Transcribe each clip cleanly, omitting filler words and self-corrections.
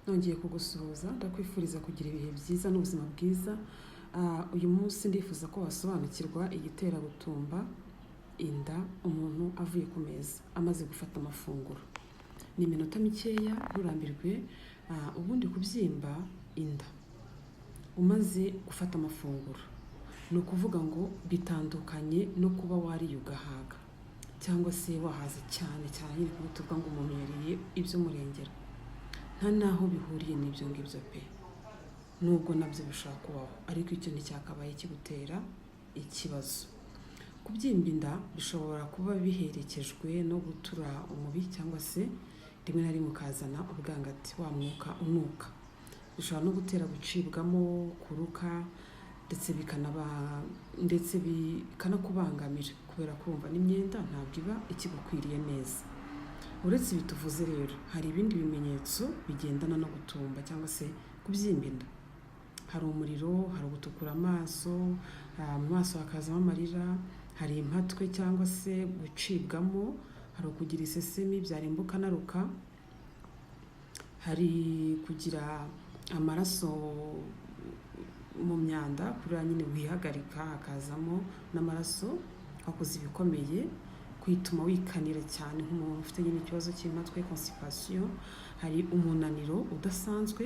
Nongeye kugusuhuza, ndakwifuriza kugira ibihe byiza n'ubuzima bwiza. Uyu munsi ndifuza ko wasobanukirwa igitera gutumba inda umuntu avuye ku meza, amaze gufata amafunguro. Ni iminota mikeya, nturambirwe. Ubundi kubyimba inda umaze gufata amafunguro, ni ukuvuga ngo bitandukanye no kuba wariye ugahaga cyangwa se wahaze cyane cyane nyine, kuko tuvuga ngo umuntu yariye iby'umurengera. Nta n'aho bihuriye n'ibyo ngibyo pe, nubwo nabyo bishobora kubaho, ariko icyo nticyakabaye kigutera ikibazo. Kubyimba inda bishobora kuba biherekejwe no gutura umubi, cyangwa se rimwe na rimwe ukazana ubwangati, wa mwuka unuka. Bishobora no gutera gucibwamo, kuruka, ndetse bikanaba ndetse bikanakubangamira, kubera kumva n'imyenda ntabwo iba ikigukwiriye neza. Uretse ibi tuvuze rero, hari ibindi bimenyetso bigendana no gutumba cyangwa se kubyimba inda. Hari umuriro, hari ugutukura amaso, mu maso hakazamo amarira, hari impatwe cyangwa se gucibwamo, hari ukugira isesemi byarimbuka ukanaruka, hari kugira amaraso mu myanda, kuriya nyine wihagarika hakazamo n'amaraso wakoze ibikomeye, kwituma wikanira cyane nk'umuntu ufite nyine ikibazo cy'impatwe, constipation. Hari umunaniro udasanzwe,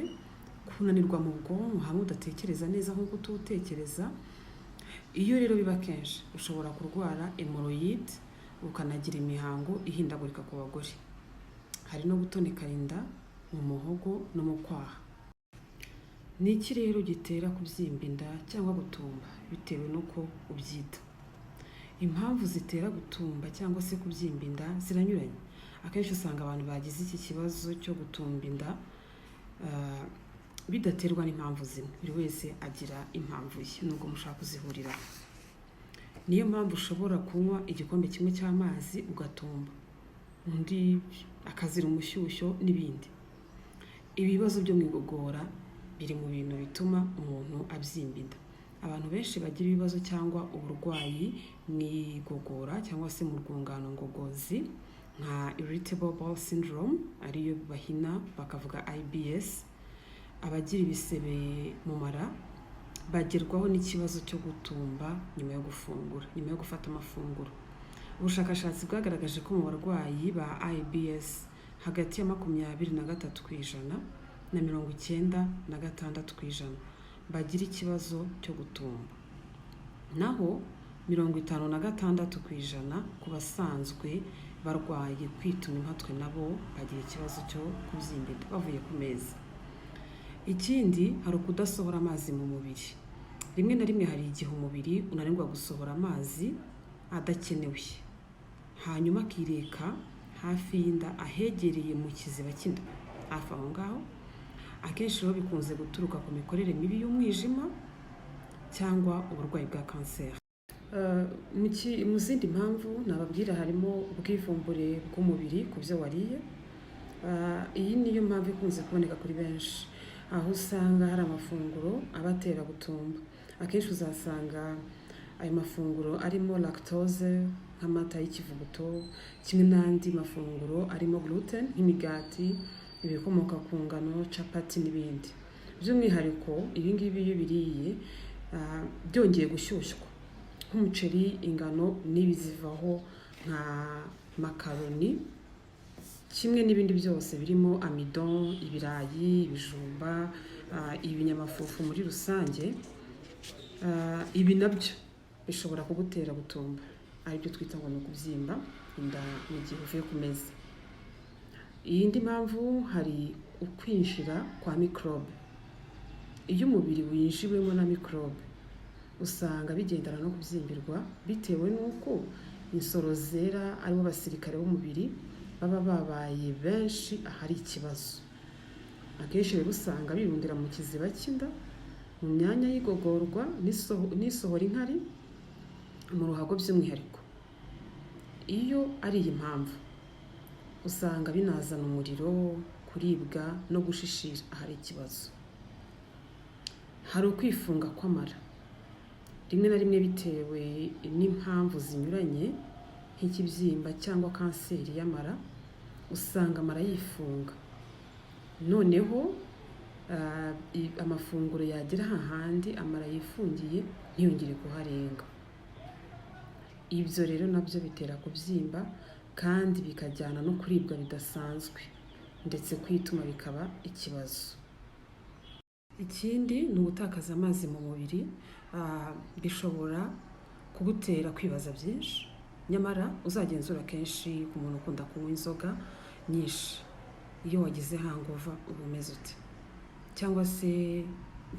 kunanirwa mu bwonko hamwe udatekereza neza nk'uko utuwutekereza. Iyo rero biba kenshi, ushobora kurwara hémorroïdes, ukanagira imihango ihindagurika ku bagore. Hari no gutonekara inda mu muhogo no mu kwaha. Ni iki rero gitera kubyimba inda cyangwa gutumba, bitewe n'uko ubyita? Impamvu zitera gutumba cyangwa se kubyimba inda ziranyuranye. Akenshi usanga abantu bagize iki kibazo cyo gutumba inda bidaterwa n'impamvu zimwe. Buri wese agira impamvu ye, nubwo mushaka kuzihuriraho. Niyo mpamvu ushobora kunywa igikombe kimwe cy'amazi ugatumba, undi akazira umushyushyo n'ibindi. Ibibazo byo mu igogora biri mu bintu bituma umuntu abyimba inda. Abantu benshi bagira ibibazo cyangwa uburwayi mu igogora cyangwa se mu rwungano ngogozi, nka irritable bowel syndrome, ariyo bahina bakavuga IBS, abagira ibisebe mu mara, bagerwaho n'ikibazo cyo gutumba nyuma yo gufungura, nyuma yo gufata amafunguro. Ubushakashatsi bwagaragaje ko mu barwayi ba IBS, hagati ya 23% na 96% bagira ikibazo cyo gutumba, naho 56% ku basanzwe barwaye kwituma impatwe nabo bagira ikibazo cyo kubyimba inda bavuye ku meza. Ikindi, hari ukudasohora amazi mu mubiri. Rimwe na rimwe hari igihe umubiri unanirwa gusohora amazi adakenewe, hanyuma akireka hafi y'inda, ahegereye mu kiziba cy'inda, hafi aho ngaho. Akenshi rero bikunze guturuka ku mikorere mibi y'umwijima cyangwa uburwayi bwa kanseri. Mu zindi mpamvu nababwira harimo ubwivumbure bw'umubiri ku byo wariye. Iyi niyo mpamvu ikunze kuboneka kuri benshi, aho usanga hari amafunguro abatera gutumba. Akenshi uzasanga ayo mafunguro arimo lactose, nk'amata y'ikivuguto, kimwe n'andi mafunguro arimo gluten, nk'imigati, ibikomoka ku ngano, capati n'ibindi. By'umwihariko ibi ngibi iyo biriye byongeye gushyushywa, nk'umuceri, ingano n'ibizivaho nka makaroni, kimwe n'ibindi byose birimo amidon, ibirayi, ibijumba, ibinyamafufu muri rusange. Ibi nabyo bishobora kugutera gutumba, aribyo twita ngo ni ukubyimba inda mu gihe uvuye ku meza. Iyindi mpamvu, hari ukwinjira kwa mikorobe. Iyo umubiri winjiwemo na mikorobe, usanga bigendana no kubyimbirwa, bitewe n'uko insoro zera, aribo basirikare b'umubiri, baba babaye benshi ahari ikibazo. Akenshi rero usanga birundira mu kiziba cy'inda, mu myanya y'igogorwa n'isohora inkari, mu ruhago by'umwihariko. Iyo ari iyi mpamvu, usanga binazana umuriro, kuribwa no gushishira ahari ikibazo. Hari ukwifunga kw'amara. Rimwe na rimwe, bitewe n'impamvu zinyuranye nk'ikibyimba cyangwa kanseri y'amara, usanga amara yifunga, noneho Amafunguro yagera hahandi amara yifungiye ntiyongere kuharenga. Ibyo rero nabyo bitera kubyimba kandi bikajyana no kuribwa bidasanzwe, ndetse kwituma bikaba ikibazo. Ikindi ni ugutakaza amazi mu mubiri. Bishobora kugutera kwibaza byinshi, nyamara uzagenzura kenshi ku muntu ukunda kunywa inzoga nyinshi, iyo wagize hangover uba umeze ute? Cyangwa se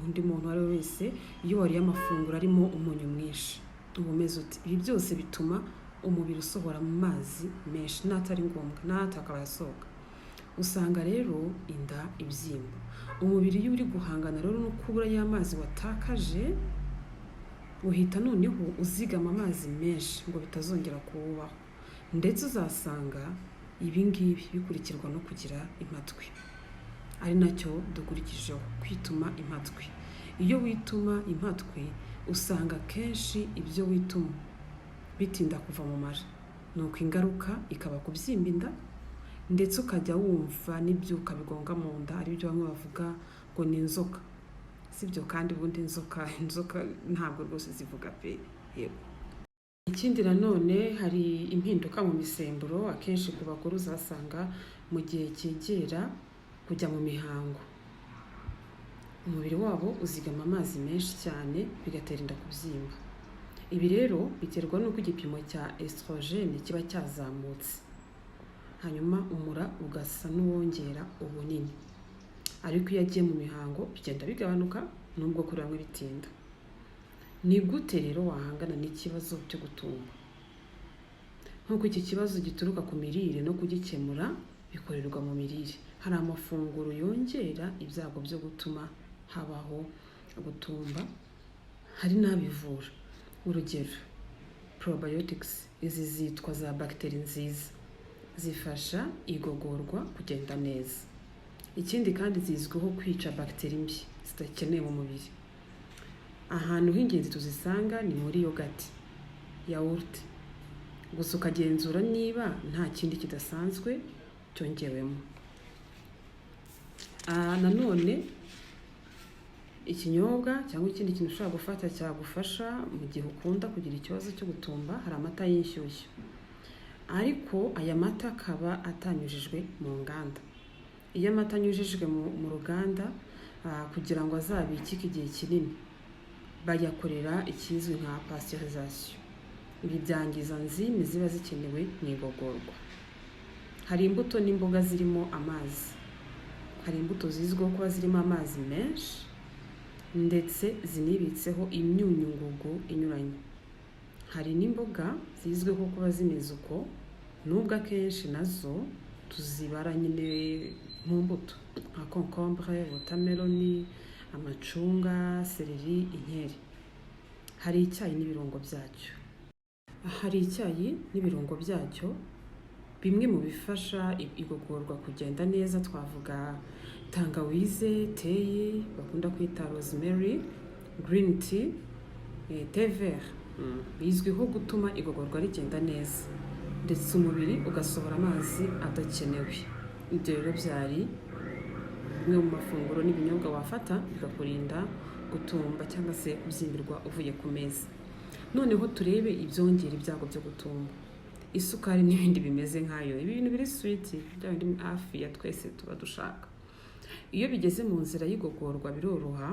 undi muntu uwo ari we wese, iyo wariye amafunguro arimo umunyu mwinshi uba umeze ute? Ibi byose bituma umubiri usohora amazi menshi n'atari ngombwa, n'atakabaye asohoka. Usanga rero inda ibyimba. Umubiri iyo uri guhangana rero no kubura y'amazi watakaje, uhita noneho uzigama amazi menshi ngo bitazongera kuwubaho. Ndetse uzasanga ibi ngibi bikurikirwa no kugira impatwe, ari nacyo dukurikijeho, kwituma impatwe. Iyo wituma impatwe, usanga akenshi ibyo wituma bitinda kuva mu mara, nuko ingaruka ikaba kubyimba inda, ndetse ukajya wumva n'ibyuka bigonga mu nda, aribyo bamwe bavuga ngo ni inzoka. Sibyo kandi, ubundi inzoka ntabwo rwose zivuga pe. Yego. Ikindi nanone, hari impinduka mu misemburo. Akenshi ku bagore uzasanga mu gihe cyegera kujya mu mihango, umubiri wabo uzigama amazi menshi cyane, bigatera inda kubyimba. Ibi rero biterwa n'uko igipimo cya estrogène kiba cyazamutse, hanyuma umura ugasa n'uwongera ubunini. Ariko iyo agiye mu mihango bigenda bigabanuka, nubwo kuri bamwe bitinda. Ni gute rero wahangana n'ikibazo cyo gutumba? Nk'uko iki kibazo gituruka ku mirire, no kugikemura bikorerwa mu mirire. Hari amafunguro yongera ibyago byo gutuma habaho gutumba, hari n'abivura. Urugero, probiotics, izi zitwa za bagiteri nziza, zifasha igogorwa kugenda neza. Ikindi kandi, zizwiho kwica bagiteri mbi zidakenewe mu mubiri. Ahantu h'ingenzi tuzisanga ni muri yogurt, yawurute, gusa ukagenzura niba nta kindi kidasanzwe cyongewemo. Nanone ikinyobwa cyangwa ikindi kintu ushobora gufata cyagufasha mu gihe ukunda kugira ikibazo cyo gutumba, hari amata y'inshyushyu, ariko aya mata akaba atanyujijwe mu nganda. Iyo amata anyujijwe mu ruganda kugira ngo azabikike igihe kinini, bayakorera ikizwi nka pasteurisation. Ibi byangiza enzyme ziba zikenewe mu igogorwa. Hari imbuto n'imboga zirimo amazi. Hari imbuto zizwiho kuba zirimo amazi menshi, ndetse zinibitseho imyunyungugu inyuranye. Hari n'imboga zizwiho kuba zimeze uko, nubwo akenshi nazo tuzibara nyine mu mbuto, nka concombre, watermelon, amacunga, céleri, inkeri. Hari icyayi n'ibirungo byacyo. Hari icyayi n'ibirungo byacyo, bimwe mu bifasha igogorwa kugenda neza twavuga tangawize, teyi bakunda kwita rosemary, green tea, thé vert. Bizwiho gutuma igogorwa rigenda neza, ndetse umubiri ugasohora amazi adakenewe. Ibyo rero byari bimwe mu mafunguro n'ibinyobwa wafata bikakurinda gutumba cyangwa se kubyimbirwa uvuye ku meza. Noneho turebe ibyongera ibyago byo gutumba: isukari n'ibindi bimeze nkayo, ibintu biri sweet, bya bindi hafi ya twese tuba dushaka. Iyo bigeze mu nzira y'igogorwa, biroroha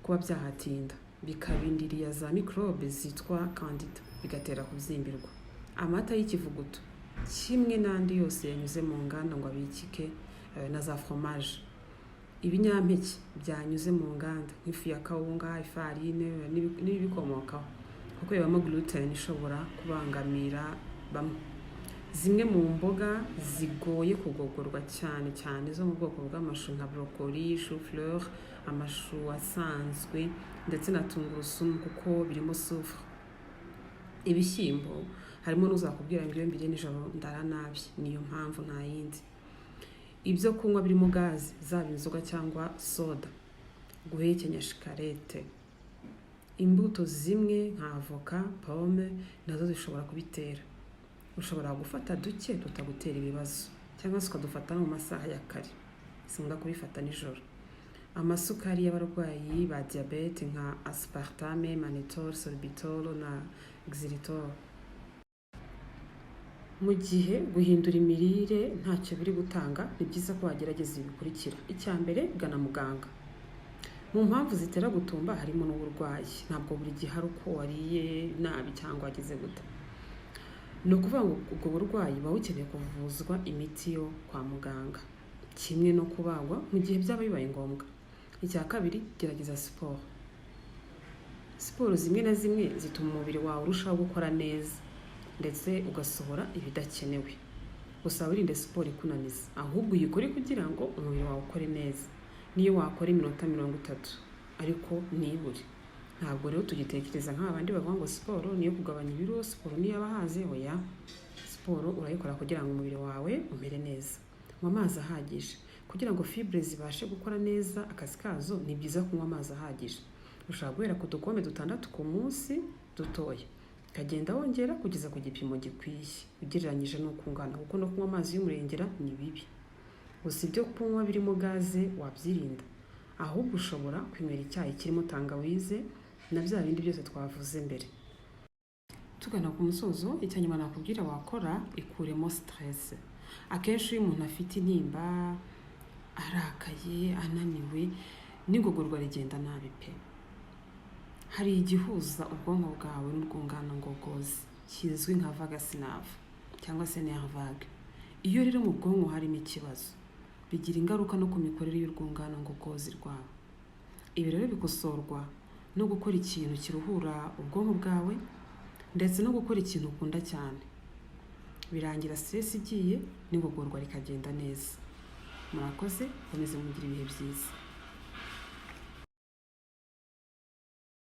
kuba byahatinda, bikabindiriya za mikorobe zitwa candida, bigatera kubyimbirwa. Amata y'ikivuguto kimwe n'andi yose yanyuze mu nganda ngo abikike, na za fromage, ibinyampeke byanyuze mu nganda nk'ifu ya kawunga, ifarine n'ibibikomokaho, kuko bibamo gluten ishobora kubangamira bamwe. Zimwe mu mboga zigoye kugogorwa, cyane cyane zo mu bwoko bw'amashu nka brocoli, chou-fleur, amashu asanzwe, ndetse na tungurusumu, kuko birimo soufre. Ibishyimbo, harimo n'uzakubwira ngo iyo mbiriye nijoro ndara nabi, niyo mpamvu, nta yindi. Ibyo kunywa birimo gaze, zaba inzoga cyangwa soda, guhekenya shikarete. Imbuto zimwe nka avoka, pome, nazo zishobora kubitera. Ushobora gufata duke tutagutera ibibazo, cyangwa se ukadufata no mu masaha ya kare, si ngombwa kubifata nijoro. Amasukari y'abarwayi ba diyabete nka aspartame, mannitol, sorbitol na xylitol. Mu gihe guhindura imirire ntacyo biri gutanga, ni byiza ko wagerageza ibi bikurikira. Icya mbere, gana muganga. Mu mpamvu zitera gutumba harimo n'uburwayi. Ntabwo buri gihe ari uko wariye nabi cyangwa wagize gute. Ni ukuvuga ngo ubwo burwayi buba bukeneye kuvuzwa imiti yo kwa muganga, kimwe no kubagwa mu gihe byaba bibaye ngombwa. Icya kabiri, gerageza siporo. Siporo zimwe na zimwe zituma umubiri wawe urushaho gukora neza ndetse ugasohora ibidakenewe. Gusa wirinde siporo ikunaniza, ahubwo uyikore kugira ngo umubiri wawe ukore neza. Niyo wakora iminota 30, ariko ntibure. Ntabwo rero tugitekereza nk'aba bandi bavuga ngo siporo niyo kugabanya ibiro, siporo niyo abahaze. Oya, siporo urayikora kugira ngo umubiri wawe umere neza. Nywa amazi ahagije. Kugira ngo fibre zibashe gukora neza akazi kazo, ni byiza kunywa amazi ahagije. Ushobora guhera ku dukombe dutandatu ku munsi dutoya, ukagenda wongera kugeza ku gipimo gikwiye ugereranyije n'uko ungana, kuko no kunywa amazi y'umurengera ni bibi. Gusa ibyo kunywa birimo gaze wabyirinda, ahubwo ushobora kwinywera icyayi kirimo tangawize na bya bindi byose twavuze mbere. Tugana ku musozo, icya nyuma nakubwira wakora, ikuremo stress. Akenshi iyo umuntu afite intimba, arakaye, ananiwe, n'igogorwa rigenda nabi pe. Hari igihuza ubwonko bwawe n'urwungano ngogozi kizwi nka vagus nerve cyangwa se nerf vague. Iyo rero mu bwonko harimo ikibazo, bigira ingaruka no ku mikorere y'urwungano ngogozi rwawe. Ibi rero bikosorwa no gukora ikintu kiruhura ubwonko bwawe ndetse no gukora ikintu ukunda cyane. Birangira stress igiye n'igogorwa rikagenda neza. Murakoze, mukomeze mugire ibihe byiza.